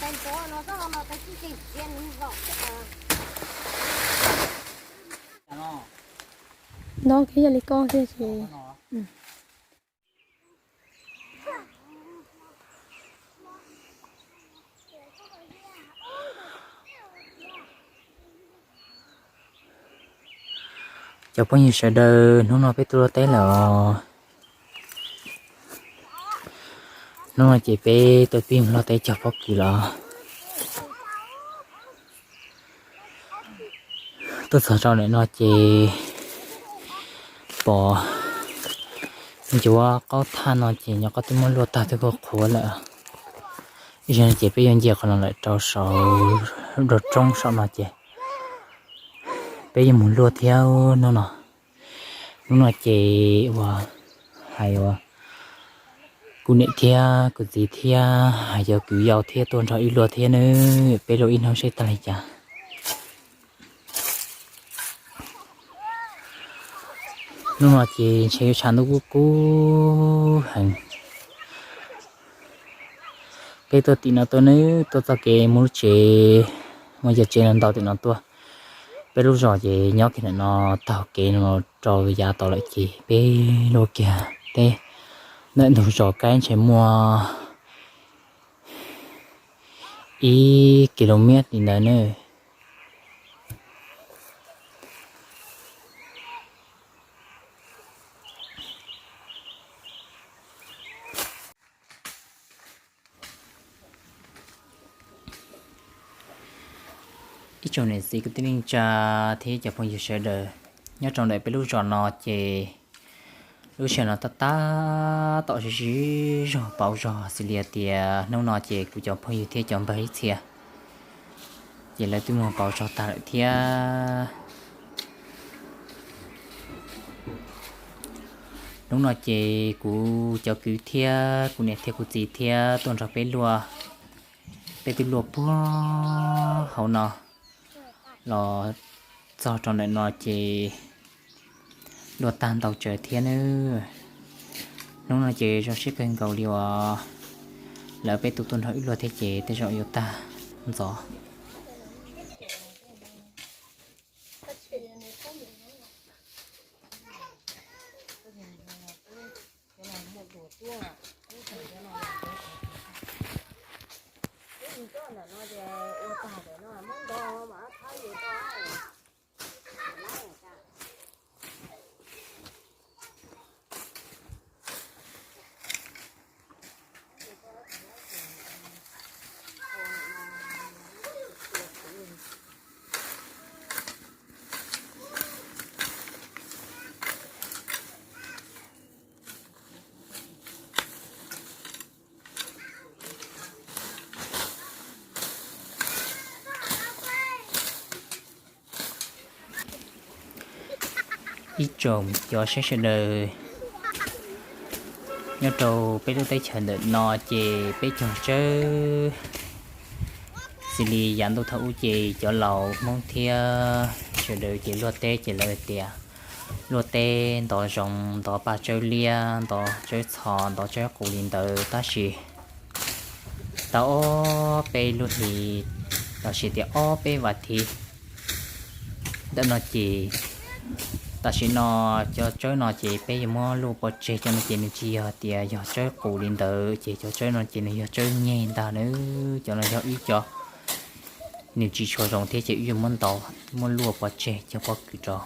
Nov kiag yog li koj thiab ces. Cov phooj ywg sawv daws, hnub no peb tuaj luaj teb lawm os. Hnub no ces peb tuaj pib mus luaj teb cog pob kws los. Tuaj txog rau ntawm no ces pom ncuav qaub thaj no ces nyob qab twb muab luaj tag twb kuj qhuav lawm. Ib zaug no ces peb yuav nce qhov no lawm rau saum nruab roob saum no ces peb yuav mus luaj thiab hnub no. Hnub no ces uas hais uas kuv niam thiab kuv txiv thiab hais cov kwv yau thiab tuaj nrog wb luaj thiab nawb, peb luaj ib hnub seb tag li cas. Hnub no ces ntshe yuav tshav ntuj kub kub heev. Peb tuaj tim no tuaj nawb, tuaj txoj kev mus lub tsev, muaj yog tsev ntau tim no tuaj. Peb lub zos ces nyob kiag ntawm no taug kev no rau yav tod lawm ces peb luaj kiag teb ntawm ntug zos kaib ntshe muaj ib kilomev li ntawd nawb. Ib tsoom niam txiv kwv tij neej tsa thiab cov phooj ywg sawv daws, nyob rau ntawm peb lub zos no ces lub sij hawm no tab tab tom sib sib zog pauv zog xws li tias hnub no ces kuv cov phooj ywg thiab cov npawg ib txhia ces lawv twb mus pauv zog tag lawm thiab. Hnub no ces kuv cov kwv thiab kuv niam thiab kuv txiv thiab tuaj nrog peb luaj, peb twb luaj puag hauv no los txog rau ntawm no ces luaj tag ntau tsawv thiab nawb. Hnub no ces zoo siab kawg nkaus li uas lawv peb tug tuaj nrog wb luaj thiab ces tej zaum yuav tag ntxov. Ib tsoom cov saib sawv daws, nyob rau peb lub teb chaws ntawm no ces peb cog tsawb xws li yav ntuj thaum ub ces cov laus Hmoob thiab sawv daws ces luaj teb ces lawv tias luaj teb ntov zoov, ntov paj tsawb liab, ntov tsawb txhos, ntov tsawb qus li ntawd tab sis tau ob peb lub hlis los sis tias ob peb vas thiv ntawm no ces tam sim no cov tsawb no ces peb yuav muab luaj pov tseg. Cov no ces nws tsis yog tias yog tsawb qus li ntawd ces cov tsawb no ces nws yog tsawb nyeg ntag nawb. Cov no yog wb cov nws tsis tshua zoo thiab ces wb yuav muab ntov, muab luaj pov tseg cog pob kws rau.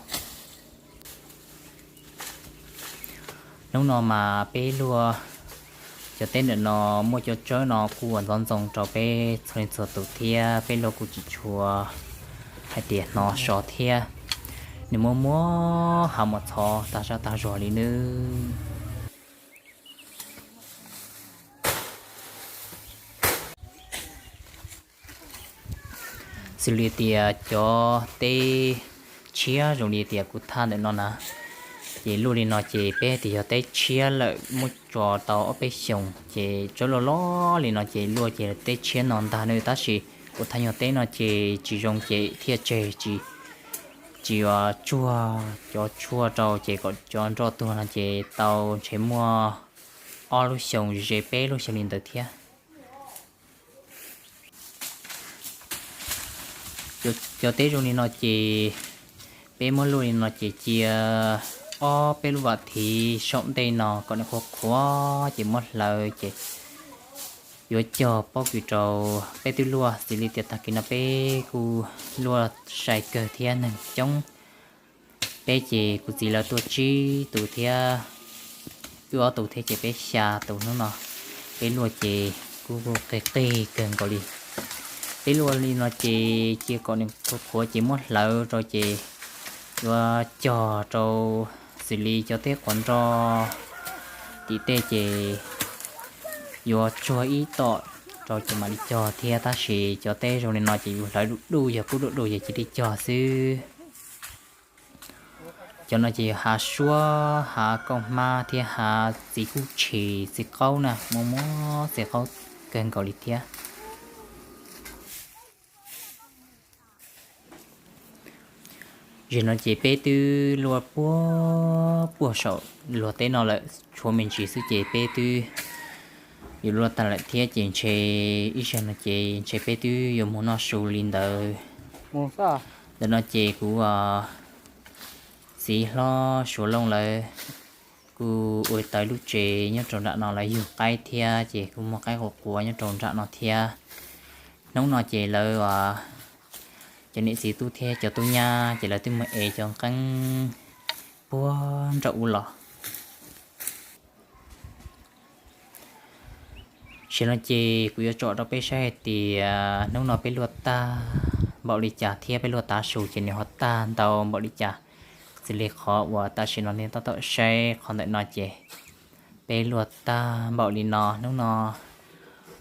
Hnub no mas peb luaj cov teb ntawm no muaj cov tsawb no kuj ua ntxoov ntxoo rau peb txhua leej txhua tus thiab peb luaj kuj tsis tshua hais tias hnov so thiab. Nws muaj muaj hav mos txhov tag zaj tag zog li nawb. Xws li tias cov teb tshiab zoo li tias kuv thaj ntawm no na, ces luaj li no ces peb tias yog teb tshiab lawm muab tso tau ob peb xyoos ces tsawb loj loj li no ces luaj ces teb tshiab no ntag nawb. Tab sis kuv thaj nyuag teb no ces tsis zoo ces thiaj tseg tsis, tsis yuav tsuag cov tshuaj rau ces kom cov nroj tuag no ces tau ntshe muaj ob lub xyoos ze peb lub xyoos li ntawd thiab. Cov teb zoo li no ces peb muab luaj li no ces cia ob peb lub vam thiv saum ntej no kom nws qhuav qhuav ces muab hlawv ces yuav cog pob kws rau. Peb twb luaj xws li tias tag kis no peb kuj luaj sai kawg thiab neeg coob. Peb ces kuv txiv lawv tuaj tsib tus thiab, wb ob tus thiab ces peb xya tus hnub no. Peb luaj ces kuj qig qig kawg nkaus li. Peb luaj li no ces cia kom nws qhuav qhuav ces muab hlawv rau ces yuav cog rau xws li cov teb quav nroj tim tej ces yuav tsuag ib tom rau ces mam li cog thiab, tab sis cov teb zoo li no ces yus hlawv duj duj, yog kub duj duj ces cia li cog xwb. Cov no ces yog hav suab, hav kauj hmab thiab hav txiv kub tshis, txiv qaub na, muaj muab txiv qaub kawg nkaus li thiab. Zaum no ces peb twb luaj puag puag saum luag teb no lawm, tshuav me ntsis xwb ces peb twb yuav luaj tag lawm thiab ces ntshe ib zaug no ces ntshe peb twb yuav mus noj su li ntawd. Ntawm no ces kuv txiv hlob Suav Looj lawv kuj ua tau lub tsev nyob rau nram no, lawv yug qaib thiab ces kuj muaj qaib quav quav nyob rau nram no thiab. Hnub no ces lawv, cov niam txiv tub thiab cov tub nyab ces lawv twb mus ev cov nqeeb puag nraum ub los. Tam sim no ces kuv yuav tsom rau peb saib hais tias hnub no peb luaj tag npaum li cas thiab peb luaj tav su ces nws ho tag ntau npaum li cas. Xws li qhov uas tam sim no nej tab tom saib qhov ntawm no ces peb luaj tag npaum li no. Hnub no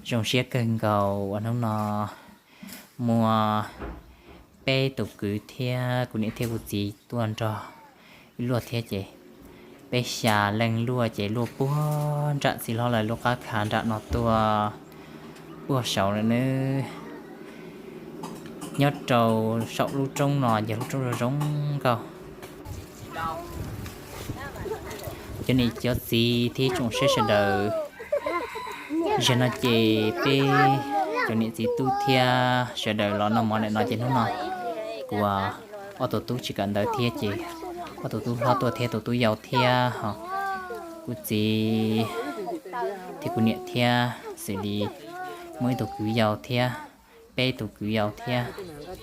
zoo siab kawg nkaus uas hnub no muaj peb tus kwv thiab kuv niam thiab kuv txiv tuaj nrog wb luaj thiab ces peb xya leej luaj ces luaj puag nram txiv hlob lawv lub qab khav nram no tuaj puag saud lawm nawb. Nyob rau saum lub roob no yog lub roob zoo zoo nkauj. Cov niam cov txiv thiab tsoom saib sawv daws, zaum no ces peb cov niam txiv tub thiab sawv daws los noj mov ntawm no ces hnub no kuv ob tug tub tsis kam ntawd thiab ces ob tug tub hlob tuaj thiab tus tub yau thiab ho kuv txiv thiab kuv niam thiab xws li muaj ib tug kwv yau thiab peb tus kwv yau thiab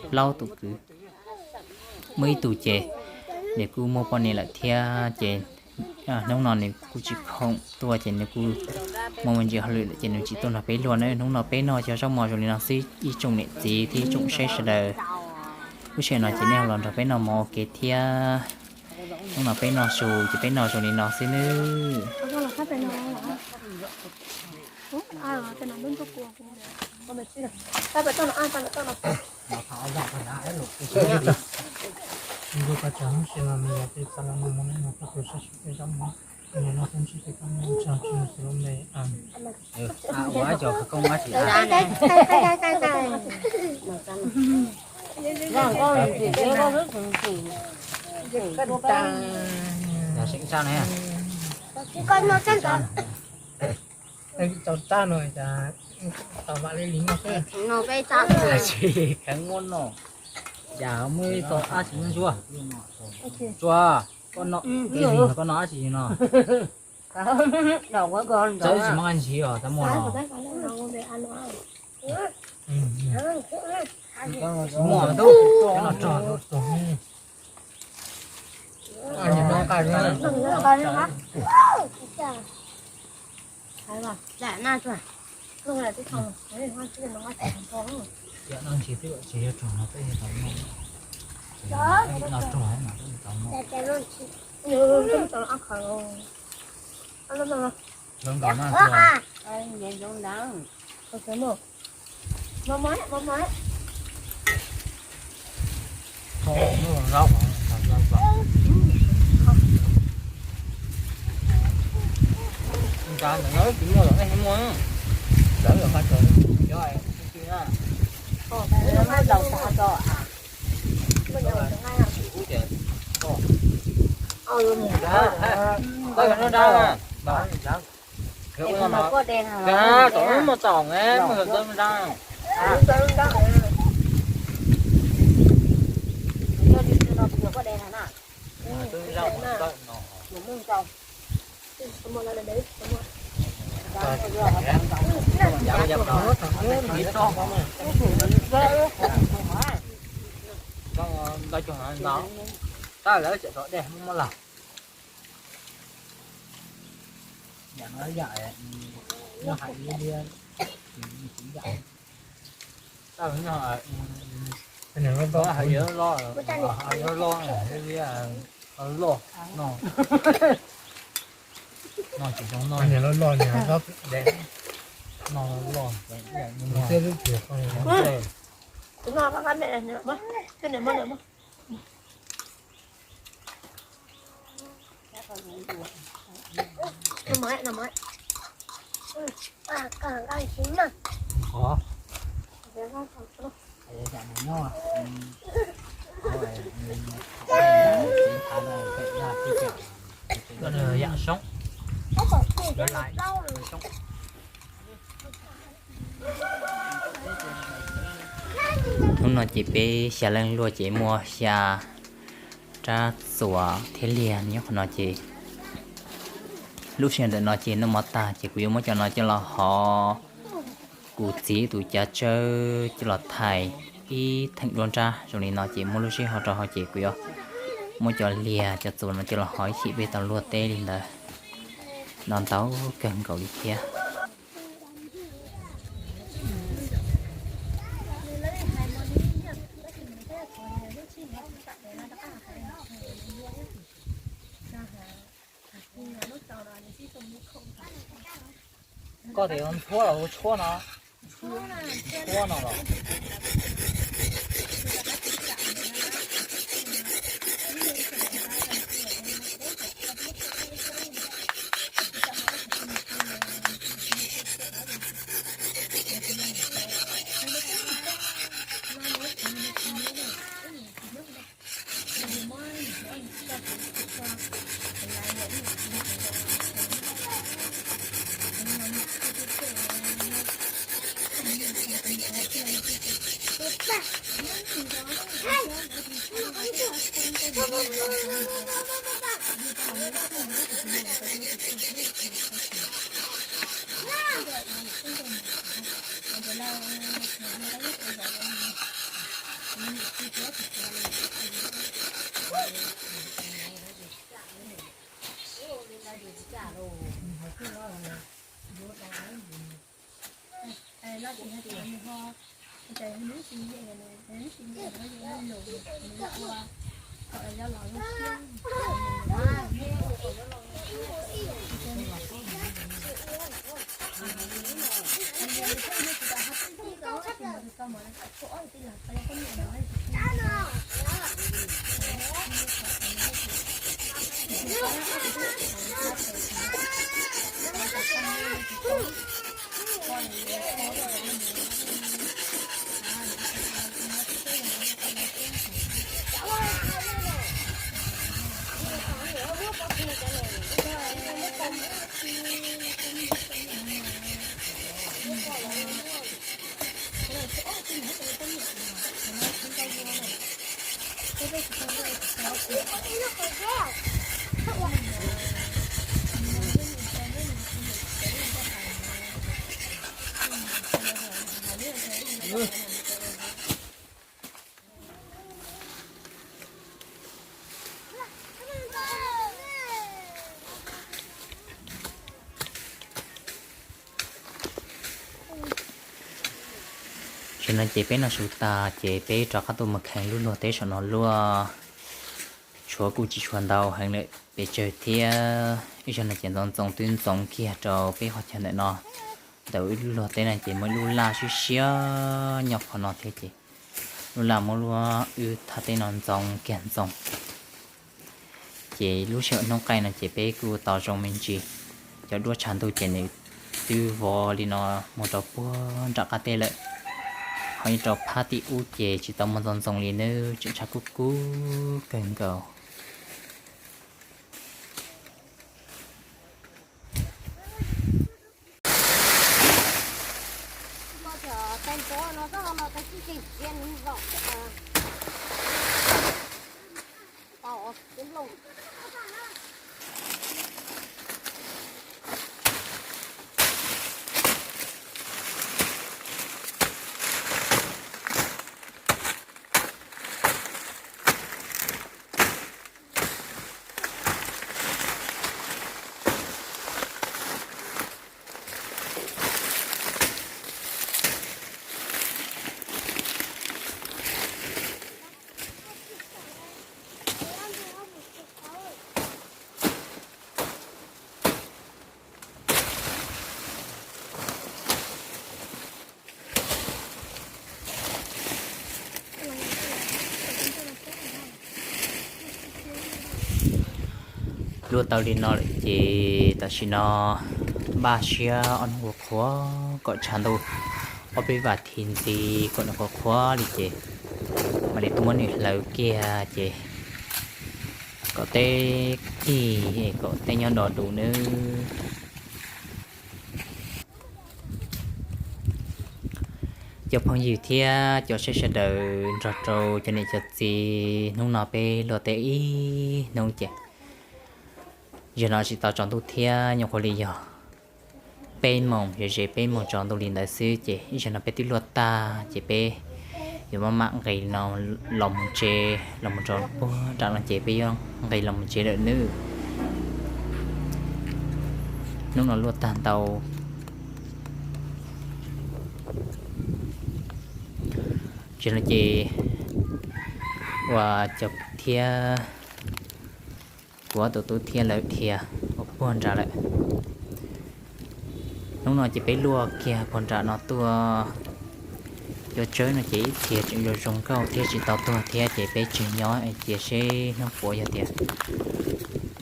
plaub tus kwv. Muaj ib tug ces nws kuj muaj poj niam lawm thiab ces hnub no nws kuj tsis khoom tuaj ces nws kuj muaj me ntsis hauj lwm lawm ces nws tsis tuaj nrog peb luaj na. Hnub no peb noj cov zaub mov zoo li no xwb ib tsoom niam txiv thiab ib tsoom saib sawv daws. Lub sij hawm no ces nej ho los nrog peb noj mov ua ke thiab. Hnub no peb noj su ces peb noj zoo li no xwb nawb. Ua cov khawv koob ua tsis tau. Tau tag no, tau mam li li no xwb. Tsis kheev muab no. Cas muaj ib tug ab tsis muab ntsuab. Tsuas, koj noj, koj noj ab tsis no. Txawb tsis muaj nqaij ntshiv os, txawb muaj no. Muaj tub, cov no rog tub. Cov no ntshe twb tsis yog rog no peb tau noj. Ces no rog no peb tau noj. Zoo nkauj na. Zaub, ntawm no tsis muaj los nej muaj. Lawv los qab tso, cov tsis na. Tau no muaj txaus ne, muaj txaus nrab. Tab lawv tseem rov dej muab lawm. Yam no yam, yog hais li, tab lawv no hais yuav loj, hais yuav loj, loj no, no tsis zoo no, loj loj, no loj, loj. Yam soob, lawv lais soob. Hnub no ces peb xya leej luag ces muaj xya rab txuas thiab liag nyob qhov no ces lub sij hawm ntawm no ces noj mov tag ces kuv yuav muab cov no coj los hov kuv txiv tus cav tsawb coj los thais ib theem duab nrab zoo li no ces muab lub sij hawm rau hauv ces kuv yuav muab cov liag cov txuas no coj los hov ib chim peb tau luag teb li ntawd. No ntau kawg nkaus li thiab. Koj tias ntxhuab los ua tshuab no? Tshuab no los? Tam sim no ces peb noj su tas ces peb rov qab tuaj mus kheev lub luag teb saum no luaj. Tshuav kuj tsis tshuav ntau heev lawm pes tsawg thiab. Ib zaug no ces ntxoov ntxoo twb ntxoov kiag rau peb qhov chaw ntawm no. Ntawm ib lub luag teb no ces muaj ib lub laj siab siab nyob qhov no thiab ces lub laj muab lub wb thaj teb no ntxoov kiag ntxoov. Ces lub sij hawm hnub qaij no ces peb kuj tos zoo me ntsis. Cov duab tshav ntuj ces nws twb vov li no mus rau puag nram qab teb lawm. Ho nyob rau phab tim ub ces tsis tau muaj ntxoov ntxoo li, nws tseem tshav kub kub kawg nkaus. Luaj tau li no lawm ces tam sim no npaj siab ob hnub qhuav qhuav kom tshav ntuj ob peb vas thiv ntxiv kom nws qhuav qhuav li ces mam li tuaj muab nws hlawv kiag ces kom teb kig kom teb nyob do dus nawb. Cov phooj ywg thiab cov saib sawv daws nrog rau cov niam cov txiv, hnub no peb luaj teb ib hnub ces zaum no tsis tau tsaus ntuj thiab, nyuam qhuav li yog peb moos, ze ze peb moos tsaus ntuj li ntawd xwb ces ib zaug no peb twb luaj tag ces peb yuav maj mam nqis no los mus tsev, los mus rau puag nram no ces peb yuav nqis los mus tsev lawm nawb. Hnub no luaj tag ntau. Tsis no ces ua cov thiab kuv ob tug tub thiab lawv dhia ua puag nram lawm. Hnub no ces peb luaj kiag puag nram no tuaj, cov tsawb no ces ib txhia tseem zoo zoo nkauj thiab tsis tau tuag thiab ces peb tseg nyob cia seb hnub puav yog tias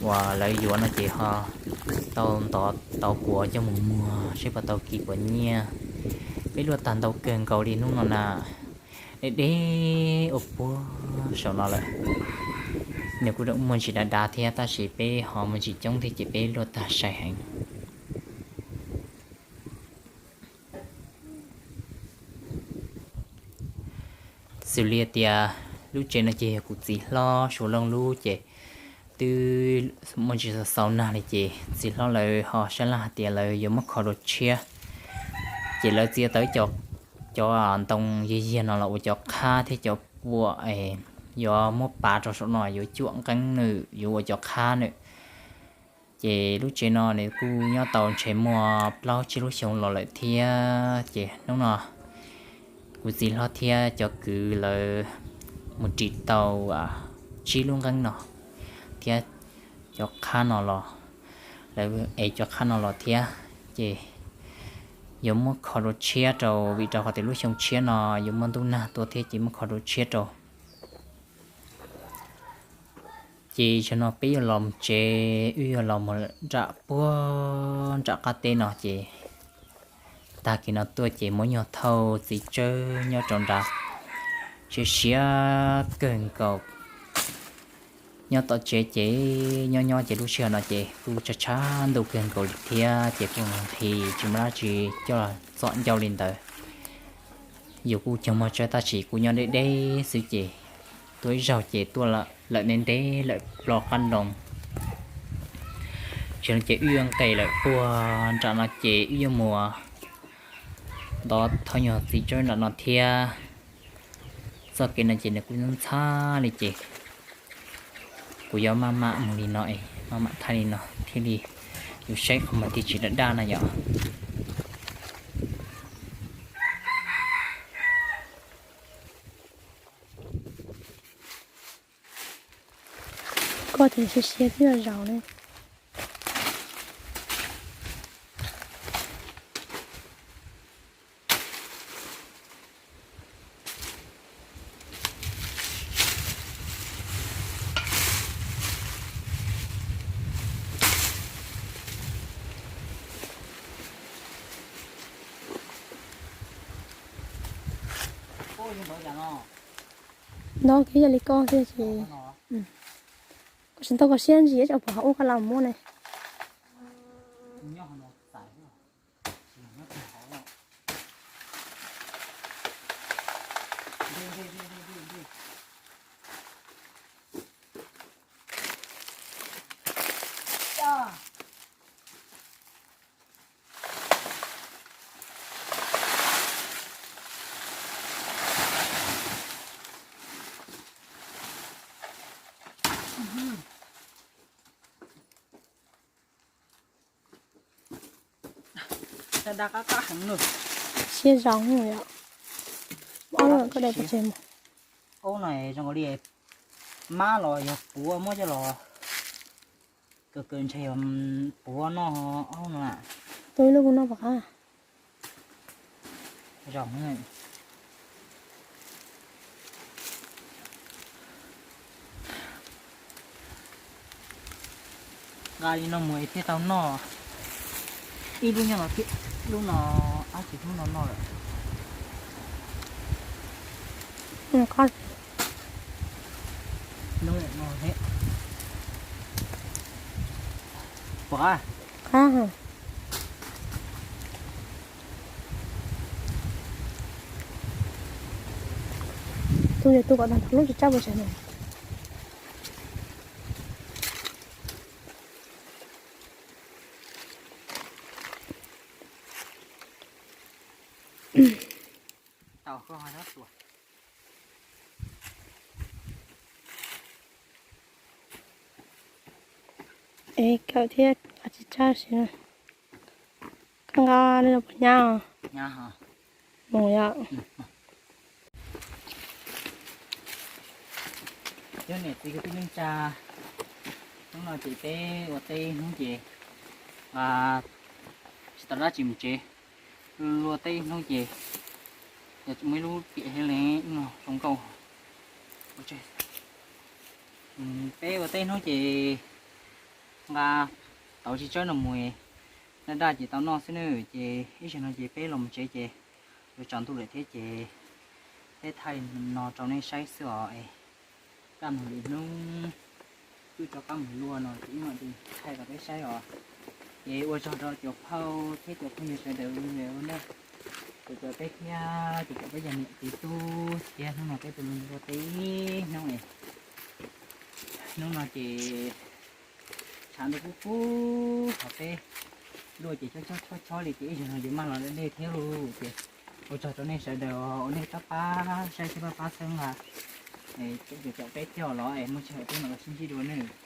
uas lawv yuav no ces ho tau ntov tau puav coj mus muag seb puas tau kis puas nyiaj. Peb luaj tag ntau kawg nkaus li hnub no na, deb deb ua puag saum no lawm. Nws kuj muaj ntsis dav dav thiab tab sis peb ho muaj ntsis coob thiab ces peb luaj tag sai heev. Xws li tias lub tsev no ces yog kuv txiv hlob Suav Looj lub ces twb muaj ntsis xaus xaus nag li ces txiv hlob lawv ho sab laj hais tias lawv yuav muab kho dua tshiab. Ces lawv txiav tau ib co, cov ntoo yiag yiag no los ua cov qhab thiab cov puam yuav muab pav rau saum no yuav cuam nqeeb nws yuav ua cov qhab nws. Ces lub tsev no nws kuj nyob tau ntshe muaj plaub tsib lub xyoo los lawm thiab ces hnub no kuv txiv hlob thiab cov kwv lawv mus ris tau tsib lub nqeeb no thiab cov qhab no los, lawv ev cov qhab no los thiab ces yuav muab kho dua tshiab rau vim rau qhov tias lub xyoo tshiab no yuav muaj ntuj nag tuaj thiab ces muab kho dua tshiab rau. Ces zaum no peb yuav los mus tsev, wb yuav los mus nram puag nram qab teb no ces tag kis no tuaj ces muab nyuag thauj txiv tsawb nyob rau nrad, siav siav kawg nkaus. Nyob tom tsev ces nyob nyob ces lub sij hawm no ces kuj tshav tshav ntuj kawg nkaus li thiab ces kuj nqhis tsis muaj dab tsi coj txom ncauj li ntawd. Yus kuj cog muag tsawb tab sis kuj nyob deb deb xwb ces tuaj ib zaug ces tuaj lawm ntev ntev lawm plob qab nroos. Ces no ces wb yuav nqes lawm puag nram no ces wb yuav mus ntov thauj nyuag txiv tsawb nram no thiab. Txoj kev no ces nws kuj ntxhab li ces kuv yuav maj mam mus li no es maj mam thaij li no thiaj li yus saib qhov muag thiaj tsis daj daj na yom. Koj tes siav siav twb yog zaus ne. Nto kiag yog li koj xwb ces koj tsis tau koj siab ntsis es puas ho ua koj lam muab ne. Dab qab qab heev lawm. Siab zoo yom. Ob no koj dai pov tseg mus. Aub no zoo li mab los yog puav muab coj los kaw kaw ntshe yog puav noj aub no. Tus ib lub kuv noj puas qab? Zoo. Nqa li no mus thiaj tau noj. Ib lub nyob no thiab, lub no, ab tsis hnub no noj lawm. Hnub no thiab. Puas qab? Qab. Tus yog tus kom tag nrho lub tsis tsab puas tseg no. Es kawm thiab nqa tsis tsab si. Koj nqa li no puas nyab? Mus yom. Cov niam txiv kwv tij neej tsa, hnub no ces peb ua teb ib hnub ces tsis tau dab tsi mus tsev, luaj teb ib hnub ces yog muaj ib lub tiam thiab li no zoo nkauj. Peb ua teb hnub ces nqa tau tsis tsab no mus, daj daj ces tau noj xwb na. Ces ib zaug no ces peb los mus tsev ces yuav tsaus ntuj lawm thiab ces peb thaij no rau nej saib xwb os. Kaj mus lwm hnub twb rov qab mus luaj no ces ib mam li thaij rau peb saib os. Ces ua tsaug rau cov phauj thiab cov phooj ywg sawv daws ua nej, ces cov peb thiab ces cov peb yog niam txiv tub thiab hnub no peb tus lus ua teb hnub, hnub no ces tshav ntuj kub kub qhov peb luaj ces chob chob chob chob li ces ib zaug no ces maj los deb deb thiab lauj. Ces ua tsaug rau nej sawv daws uas nej pab pab saib thiab pab pab txhawb nqa, cov peb thiab os los es muaj sij hawm peb mam los sib ntsib dua nawb.